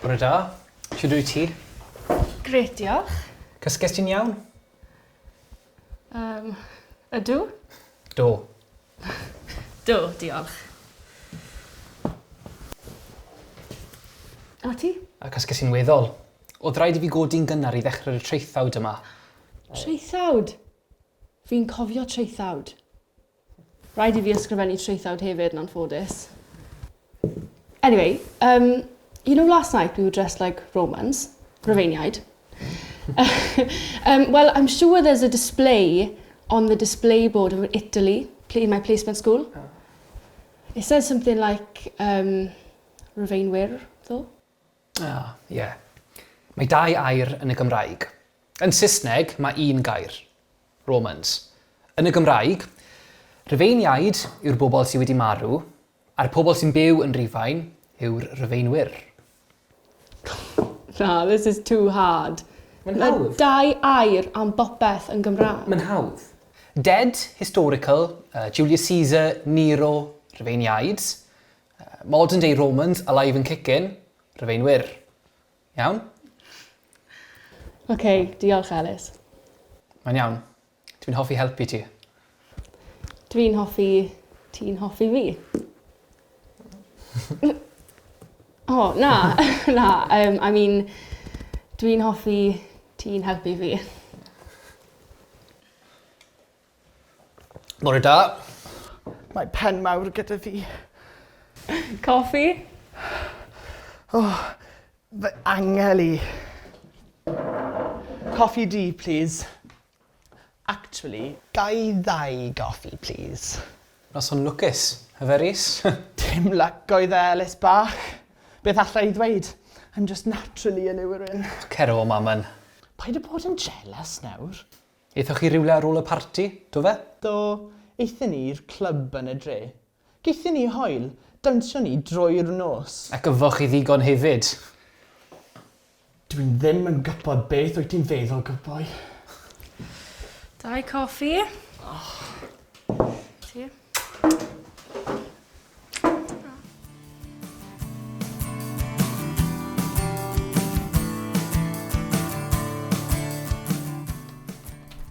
Bore da. Shwd wyt ti? Grêt, diolch. Cysges ti'n iawn? Yym, ydw. Do. Do, diolch. A ti? A cysges i'n weddol. O'dd raid i fi godi'n gynnar i ddechrau'r traethawd yma. Traethawd? Fi'n cofio traethawd. Rhaid i fi ysgrifennu traethawd hefyd yn anffodus. Anyway, um, you know last night we were dressed like Romans, Rufeiniaid. um, well, I'm sure there's a display on the display board of Italy, in my placement school. Oh. It says something like um, Rufeinwyr, though. Ah, ie. Yeah. Mae dau air yn y Gymraeg. Yn Saesneg, mae un gair. Romans. Yn y Gymraeg, Rufeiniaid yw'r bobl sydd wedi marw, a'r pobl sy'n byw yn Rufain yw'r Rufeinwyr. Na, this is too hard. Mae'n hawdd. Mae dau air am bopeth yn Gymraeg. Mae'n hawdd. Dead, historical, uh, Julius Caesar, Nero, Rufeiniaid. Modern day Romans, alive and kicking, Rufeinwyr. Iawn? Ok, diolch Ellis. Mae'n iawn. Dwi'n hoffi helpu ti. Dwi'n hoffi ti'n hoffi fi. O, na, na, um, I mean, dwi'n hoffi ti'n helpu fi. Bore da. Mae pen mawr gyda fi. Coffi? O, fy angel i. Coffi du, plîs. Actually, ga i ddau goffi, plîs? Noson lwcus, hyfe Rhys? Dim luck oedd e, Ellis bach. Beth alla i ddweud? I'm just naturally alluring. Cer o, Mammon. Paid â bod yn jealous nawr. Aethoch chi rywle ar ôl y parti, do fe? Do, aethon ni i'r clwb yn y dre. Gaethon ni hoel, dawnsion ni drwy'r nos. Ac yfoch chi ddigon hefyd. Dwi'n ddim yn gwybod beth wyt ti'n feddwl, good boy. Dau coffi. Oh. Ti?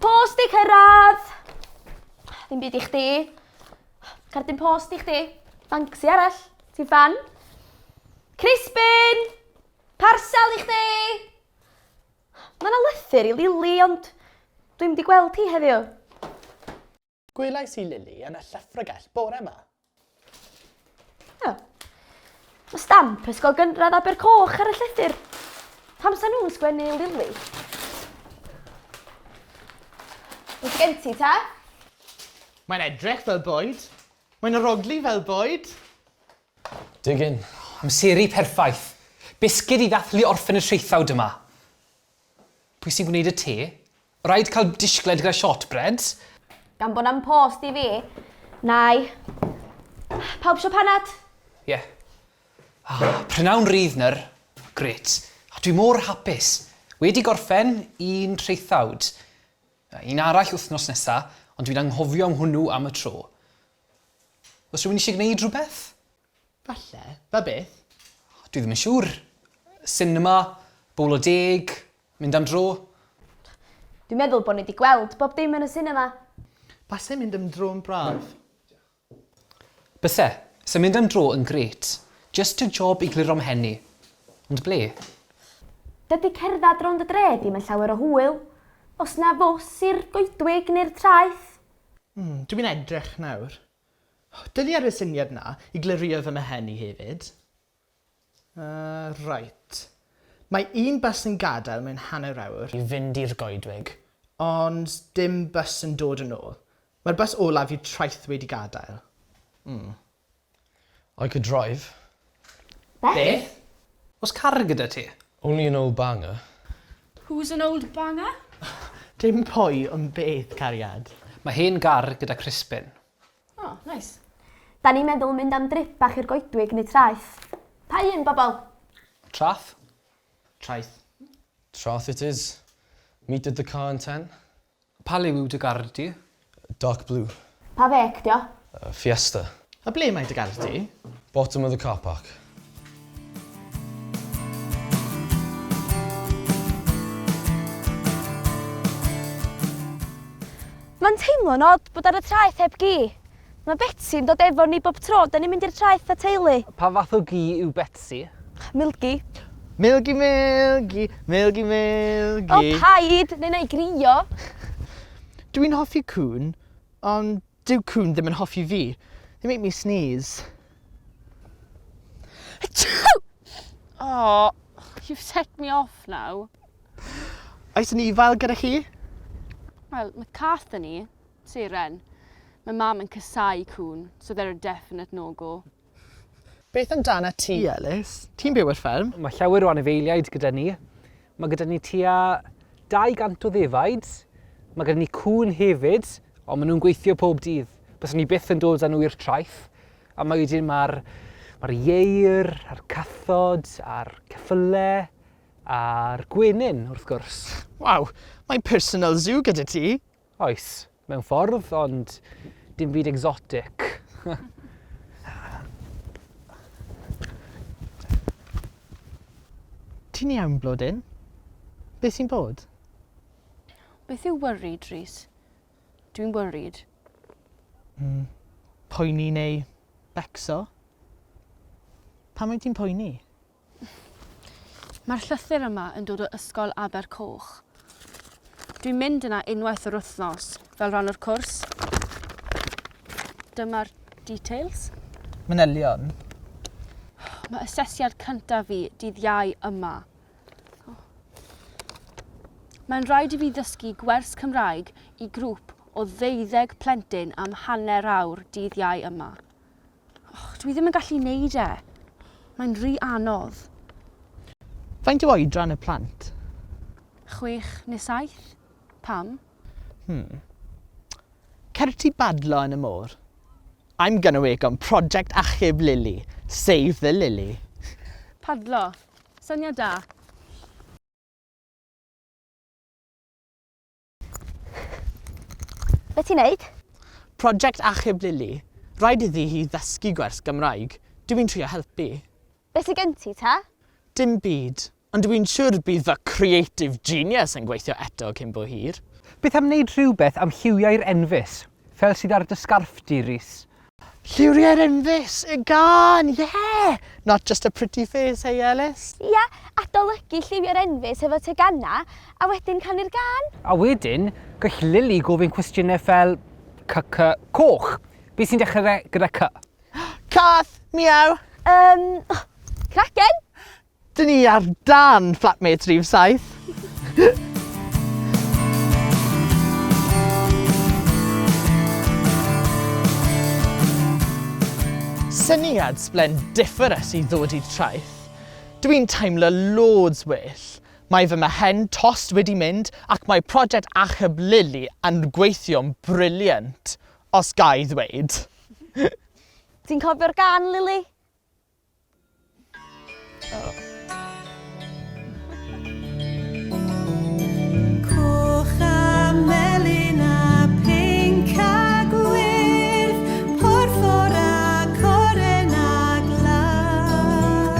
Post i cyrraedd! Ddim byd i chdi. Cardyn post i chdi. Banksy arall. Ti'n fan? Crispin! Parsel i chdi! Mae yna lythyr i Lili, ond dwi'm di gweld hi heddiw. Gwelais i Lili yn y llyfrgell bore 'ma. O. Mae stamp Ysgol Gynradd Abercoch ar y llythyr. Pam sa nhw'n sgwennu i Lili? Beth gen ti, ta? Mae'n edrych fel bwyd. Mae'n arogli fel bwyd. Dig in. Amseru perffaith. Bisged i ddathlu orffen y traethawd yma. Pwy sy'n gwneud y te? Rhaid cael disgled gyda shortbread. Gan bod na'm post i fi, nai. Pawb isio panad? Ie. Yeah. Ah, prynawn rydd nyr. Grêt. A dwi mor hapus. Wedi gorffen un traethawd. Un arall wythnos nesa, ond dwi'n anghofio am hwnnw am y tro. Oes rhywun eisiau gwneud rhywbeth? Falle. Fel beth? Dwi ddim yn siŵr. Sinema, bowlo deg, mynd am dro. Dwi'n meddwl bod ni 'di gweld bob dim yn y sinema. Base mynd am dro'n braf. Byse. Se mynd am dro yn grêt. Jyst y job i glirio mhen i. Ond ble? Dydy cerdded rownd y dre ddim yn llawer o hwyl. Oes 'na fws i'r goedwig neu'r traeth? Hmm, dwi'n edrych nawr. Dylia ar y syniad 'na i glirio fy mhen i hefyd. Uh, reit. Mae un bws yn gadael mewn hanner awr. I fynd i'r goedwig, ond dim bws yn dod yn ôl. Mae'r bws olaf i'r traeth wedi gadael. Hmm. I could drive. Beth? Oes car gyda ti? Only an old banger. Who's an old banger? Dim pwy, ond beth, cariad? Mae hen gar gyda Crispin. O, nice. Da ni'n meddwl mynd am drip bach i'r goedwig neu traeth. Pa un, bobl? Trath? Traeth. Trath it is. Meet at the car in ten. Pa liw yw dy gar di? Dark blue. Pa fec 'di o? Fiesta. A ble mae dy gar di? Bottom of the car park. Mae'n teimlo'n od bod ar y traeth heb gi. Mae Betsy'n dod efo ni bob tro 'da ni'n mynd i'r traeth â teulu. Pa fath o gi yw Betsy? Milgi. Milgi milgi, milgi milgi. O paid, neu na i grio. Dwi'n hoffi cŵn, ond dyw cŵn ddim yn hoffi fi. They make me sneeze. Oh, you've set me off now. Oes anifail gyda chi? Wel, mae cath 'da ni, Seren. Mae mam yn casáu cŵn, so they're a definite no-go. Beth amdanat ti, Ellis? Ti'n byw ar fferm? Mae llawer o anifeiliaid gyda ni. Mae gyda ni tua 200 o ddefaid. Mae gyda ni cŵn hefyd, ond maen nhw'n gweithio pob dydd. Byswn ni byth yn dod â nhw i'r traeth. A mae wedyn mae'r mae'r ieir, a'r cathod, a'r ceffylau, a'r gwenyn, wrth gwrs. Waw, mae personal zoo gyda ti! Oes, mewn ffordd, ond dim byd exotic. Ti'n iawn, Blodyn? Beth sy'n bod? Beth yw worried, Rhys? Dwi'n worried. Mm, poeni neu becso? Pam wyt ti'n poeni? Mae'r llythyr yma yn dod o Ysgol Aber-coch. Dwi'n mynd yna unwaith yr wythnos, fel rhan o'r cwrs. Dyma'r details. Manylion? Mae asesiad cyntaf fi dydd Iau yma. Mae'n rhaid i fi ddysgu gwers Cymraeg i grŵp o ddeuddeg plentyn am hanner awr dydd Iau yma. Och, dwi ddim yn gallu neud e. Mae'n rhy anodd. Faint yw oedran y plant? Chwech neu saith. Pam? Hmm. Cer ti badlo yn y môr. I'm gonna work on Project Achub Lily. Save the Lily. Padlo. Syniad da. Be ti'n neud? Project Achub Lili. Rhaid iddi hi ddysgu gwers Gymraeg. Dw i'n trio helpu. Be sy gen ti, ta? Dim byd. Ond dw i'n siwr bydd fy creative genius yn gweithio eto cyn bo hir. Beth am wneud rhywbeth am lliwiau'r enfys, fel sydd ar dy sgarff di, Rhys? Lliwiau'r enfys! Y gân! Yeah! Not just a pretty face, hey Ellis? Ia, adolygu lliwiau'r enfys efo teganau, a wedyn canu'r gân. A wedyn, gall Lily gofyn cwestiynau fel c c coch. Beth sy'n dechrau gyda c? Cath! Miaw! Yym, cragen! Dyn ni ar dan flatmates rhif saith. Syniad sblendifferous i ddod i'r traeth. Dwi'n teimlo loads well. Mae fy mhen tost wedi mynd ac mae Project Achub Lily yn gweithio'n brilliant, os ga i ddweud. Ti'n cofio'r gân, Lily? Coch a melyn a pinc a gwyrdd, porffor a coren a glas.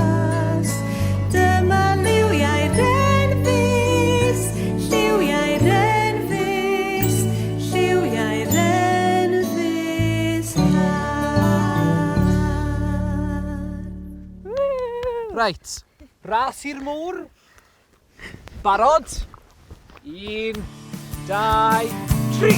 Dyma liwiau'r enfys, lliwiau'r enfys, lliwiau'r enfys har. Reit, ras i'r môr. Barod? Un, dau, tri!